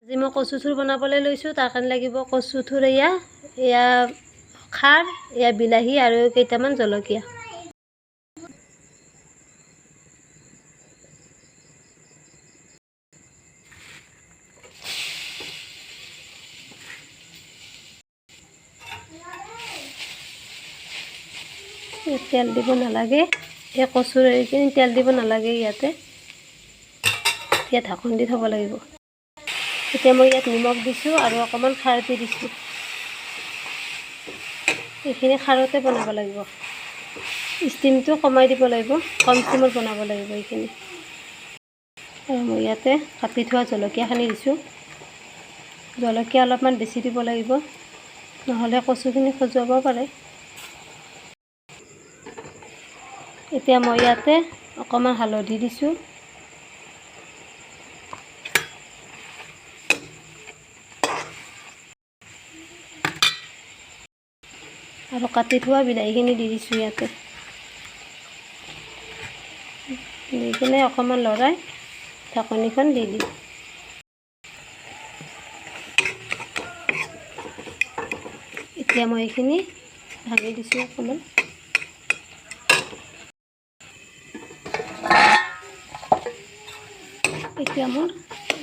আজি মই কচুথোৰ বনাবলৈ লৈছোঁ। তাৰ কাৰণে লাগিব কচুথোৰ, এয়া এয়া খাৰ, এয়া বিলাহী আৰু কেইটামান জলকীয়া। তেল দিব নালাগে, এই কচুৰ এইখিনি তেল দিব নালাগে ইয়াতে। এতিয়া ঢাকন দি থ'ব লাগিব। এতিয়া মই ইয়াত নিমখ দিছোঁ আৰু অকণমান খাৰ দি দিছোঁ। এইখিনি খাৰতে বনাব লাগিব। ষ্টিমটো কমাই দিব লাগিব, কম ষ্টিমত বনাব লাগিব এইখিনি। আৰু মই ইয়াতে কাটি থোৱা জলকীয়াখিনি দিছোঁ। জলকীয়া অলপমান বেছি দিব লাগিব, নহ'লে কচুখিনি খজুৱাব পাৰে। এতিয়া মই ইয়াতে অকণমান হালধি দিছোঁ। আৰু কাটি থোৱা বিলাহীখিনি দি দিছোঁ ইয়াতে। দি কিনে অকণমান লৰাই ঢাকনিখন দি দিম। এতিয়া মই এইখিনি ভাঙি দিছোঁ অকণমান। এতিয়া মোৰ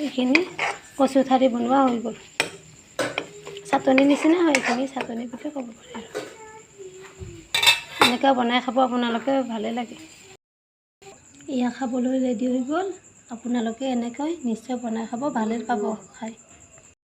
এইখিনি কচু ঠাৰি বনোৱা হৈ গ'ল। চাটনি নিচিনা হয় এইখিনি, চাটনি বুলি ক'ব পাৰি। আৰু এনেকৈ বনাই খাব আপোনালোকে, ভালে লাগে। এয়া খাবলৈ ৰেডি হৈ গ'ল। আপোনালোকে এনেকৈ নিশ্চয় বনাই খাব, ভালে পাব খাই।